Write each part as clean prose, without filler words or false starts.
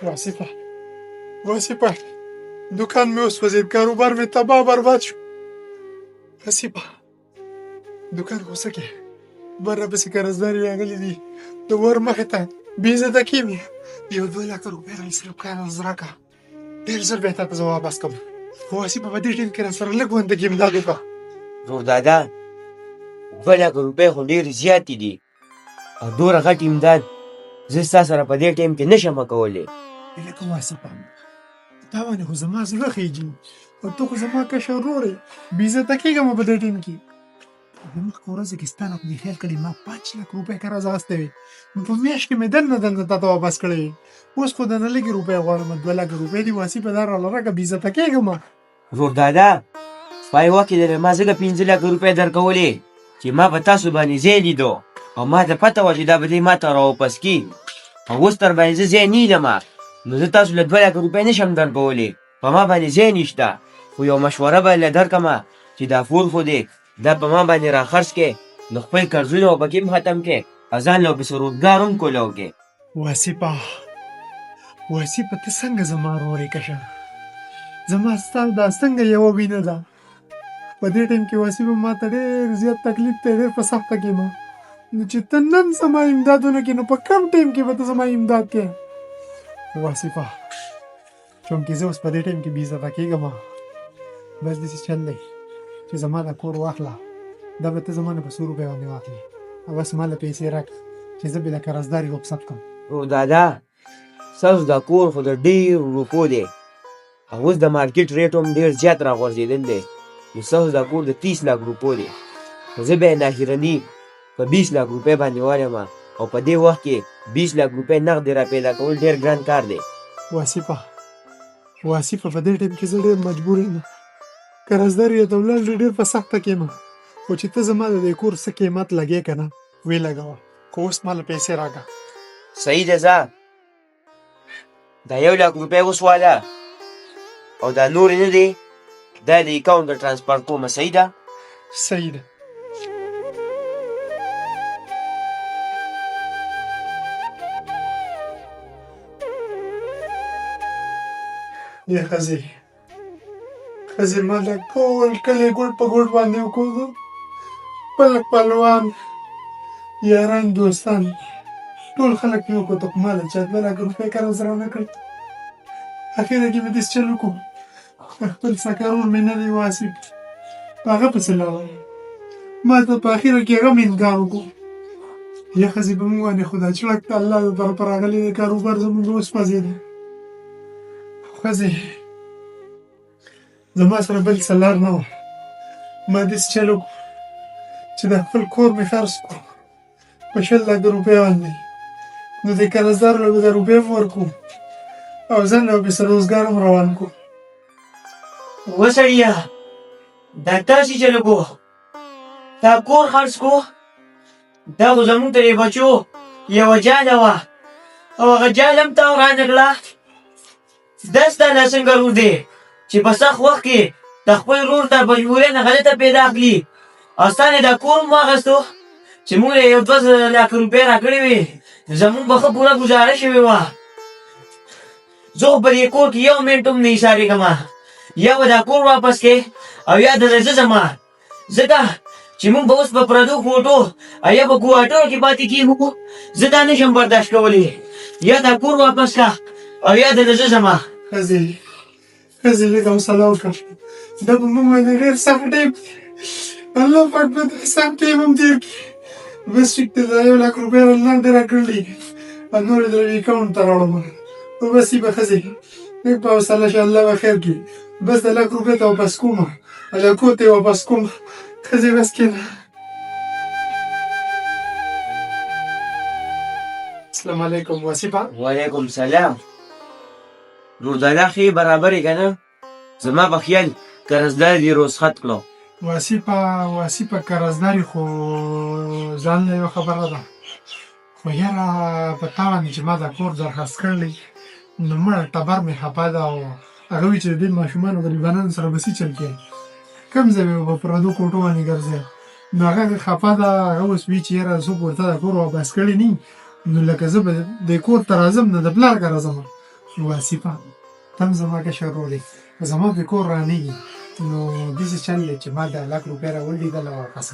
واصفه واصفه دکان مې وسوځېد، کاروبار مې تباه برباد شو. واصفه دکان خو څه کې بره پسې قرضداري راغلي دي، د ور مخې ته بې عزته کېږي. یو 2 لکه روپۍ راایستل قرض راکړه، ډېر ژر به یې تا ته زه واپس کړم. خو واصفه په دې ټیم کې راسره لږ غوندې کې امداد وکړه. ورور دادا، 2 لکه روپۍ خو ډېرې زیاتې دي او دومره غټ امداد زه ستا سره په دې ټایم کې نه شم کولی. لکه واصفه تا باندې خو زما زړه خېږي او ته خو زما کشر ورور یې، بې عزته کېږم په دې ټایم کې. په مخکې ورځو کې ستا نه خو مې خیال کړی، ما 5 لک روپۍ قرض اخیستی وې، نو په میاشت کې مې دننه دننه تا ته واپس کړی وې. اوس خو درنه لږې روپۍ غواړم، 2 لکه روپۍ دي واصفه دا راله راکړه، بې عزته کېږم. ورور دادا، پای وخت کې درله ما ځکه 5 لکه روپۍ درکولې چې ما په تاسو باندې ځای لیدو او ما ته پته وه چې دا به دی ما ته راواپس کړي، او اوس در باندې زه ځای نه لیدم، نو زه تاسو له 2 لکه روپۍ نه شم درکولی، په ما باندې ځای نشته. خو یو مشوره به له درکړم چې دا فور خو دی دا په ما باندې راخرڅ کړې، نو خپل قرضونه به پکې هم ختم کړې او ځان له به پسې روزګار هم کولاو کړې. واصفه واصفه ته څنګه زما ورور یې کشه، زما ستا دا څنګه یوه وینه ده. په دې ټایم کې واصفه ما ته ډېر زیات تکلیف دی، ډېر په سخته کې یم، نو چې ته نن زما امداد ونه کړې نو په کوم ټایم کې به ته زما امداد کوې؟ واصفه چونکې زه اوس په دې ټایم کې بې عزته کېږم، بس داسې چل دی چې زما دا کور واخله، دا به ته زما نه په څو روپۍ باندې واخلې او بس ما له پیسې راکړه چې زه به د قرضداري رخصت کړم. ورور دادا، ستاسو دا کور خو د ډېرو روپو دی او اوس د مارکیټ ریټ هم ډېر زیات راغورځېدل دی، نو ستاسو دا کور د 30 لاک روپو دی، خو زه به یې ناهیرني په 20 لاک روپۍ باندې وایم او په دې وخت کې 20 لاک روپۍ نغدې را پیدا کول ډېر ګران کار دی. واصفه واصفه په دې ټایم کې زه ډېر مجبور یم، قرضدار یې ته ولاړ ډېر په سخته کې یم، خو چې ته زما د دې کور څه قیمت لګې که نه ویې لګوه، خو اوس ما له پیسې راکړه. صحیح ده، ځه دا 1 لاک روپۍ اوس واله او دا نورې نه دي دا د اکاونټ ته ټرانسفر کومه. صحیح ده؟ صحیح ده. یې ښځې ښځې ما د ټول کلي ګوټ په ګوټ باندې وکوزو، خپل خپلوان یاران دوستان ټول خلک مې وکتو، خو ما له چا 2 لکه روپۍ قرض رانه کړ. اخره کې مې داسې چل وکړو، خپل سکه ورور مې نه دی واصف، په هغه پسې لاړم، ما ته په اخره کې هغه هم انکار وکړو. یا ښځې په موږ باندې خو دا چړک د الله د طرفه راغلی دی، کاروبار زموږ وسوځېدی. ښځې زما سره بل څه لار نه وه، ما داسې چل وکړو چې د خپل کور مې خرڅ کړو په 20 لکه روپۍ باندې، نو د قرضدار له به د روپۍ هم ورکړو او ځان له به سره روزګار هم روان کړو. وسړیه دا تاسې چل وکړو، تا کور خرڅ کړو، دا خو زموږ ترې بچو یوه جاله وه او هغه جاله هم تا ورانه کړه. دا ستا لا څنګه ورور دی چې په سخت وخت کې د خپل ورور ته مجبورۍ نه غلطه پیدا اخلي او ستا نه دا کور هم واخیستو چې موږ له یو 2 لکه روپۍ راکړې وې نو زموږ به ښه پوره ګزاره شوې وه. زه خو په دې کور کې یو منټ هم نه ایسارېږم، یا به دا کور واپس کړې او یا درنه زه ځم، ځکه چې موږ به اوس په پردو کوټو او یا په کوارټرو کې پاتې کېږو. زه دا نه شم برداشت کولی، یا دا کور واپس کړه او یا درنه زه ځم. ښځې ښځې لږ حوصله وکړه، دا په موږ باندې ډېر سخت ټایم دی، الله پاک به دا سخت ټایم هم تېر کړي. بس ټیک دی، دا 1 لک روپۍ راله راکړلې او نورې درې اکاونټ ته راوړم. نو بس به ښځې لږ په حوصله شه، الله به خیر کړي. بس د لک روپۍ ته واپس کوم او د کور ته یې واپس کوم. ښځې بس کښېنه. السلام علیکم وصیفه. وعلیکم سلام ورور دادا، ښې برابرې که نه؟ زما په خیال قرضدار دې رخصت کړو. وصیفه وصیفه قرضداري خو ځان له یوه خبره ده، خو یاره په تا باندې چې ما دا کور درخواست کړی نو مړه ټبر مې خفه ده او هغه وي چې د دې ماشومانو غریبانانو سره به څه چل کوې، کوم ځای به په پردو کوټو باندې ګرځې. نو هغه خفه ده، هغه اوس وي چې یاره څوک ورته دا کور واپس کړی نی، نو لکه زه به د کور ته راځم نو د پلار کره ځم. واصفه ته هم زما کشر ورور یې، که زما پې کور رانیږي نو داسې چل دی چې ما د لک روپۍ راوړلي دله واپس،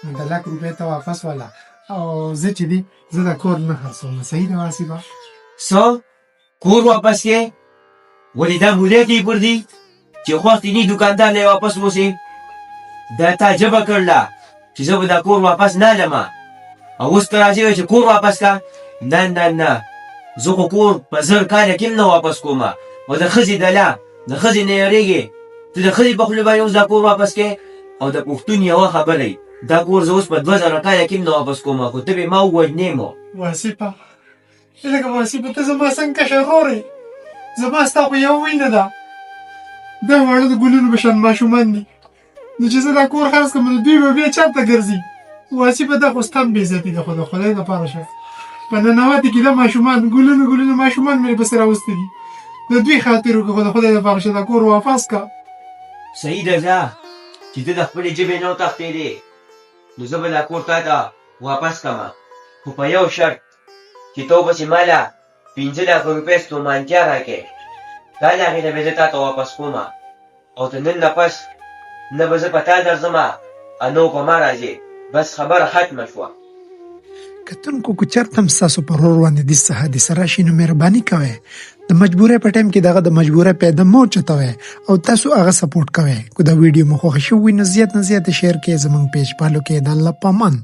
نو د لک روپۍ ته واپس واله او زه چې دي زه دا کور نه خرڅوم. صحیح ده واصفه؟ څه؟ کور واپس کې؟ ولې دا مولې کې پر دي چې خوښ دې نی دوکاندار له واپس وسې؟ دا تا ژبه کړله چې زه به دا کور واپس نه لمه، او اوس ته راځې چې کور واپس کا؟ نه نه نه، زه خو کور په 1000 کاله کې هم نه واپس کوم. او د ښځې دله د ښځې نه یریږې، ته د ښځې په خوله باندې اوس دا کور واپس کې؟ او د پښتون یوه خبره، دا کور زه اوس په 2000 کاله کې هم نه واپس کوم، خو ته به ما ووژنې مو. واصفه، لکه واصفه ته زما څنګه کشر ورور یې، زما ستا خو یوه وینه ده. دا واړه د ګلونو په شان ماشومان دي، نو چې زه دا کور خرڅ کړم نو دوی به بیا چېرته ګرځي؟ واصفه دا خو ستا هم بې عزتي ده، خو د خدای دپاره شه په ننواتې کې دا ماشومان ګلونه ګلونه ماشومان مې پسې راوستي دي، د دوی خاطر وکړه، خو د خدای دپاره شه دا کور واپس کړه. صحیح ده ځه چې ته د خپلې ژبې نه وتښتېدې، نو زه به دا کور تا ته واپس کړم، خو په یو شرط چې ته ورپسې ما له 5 لاکه روپۍ ستومانتیا راکړې، دا له هغې نه به زه تا ته واپس کوم، او د نن نه پس نه به زه په تا درځم او نه به په ما راځې. بس خبره ختمه شوه. کتونکو که چېرته هم ستاسو پر ورور باندې داسې څه حادثه راشي نو مهرباني کوئ د مجبورۍ په ټایم کې دغه د مجبورۍ پیدا مه اوچتوئ او تاسو هغه سپورټ کوئ. که دا ویډیو مو خوښه شوې وي نو زیات نه زیات شیر کړئ، زموږ پیج فالو کړئ. د الله په امان.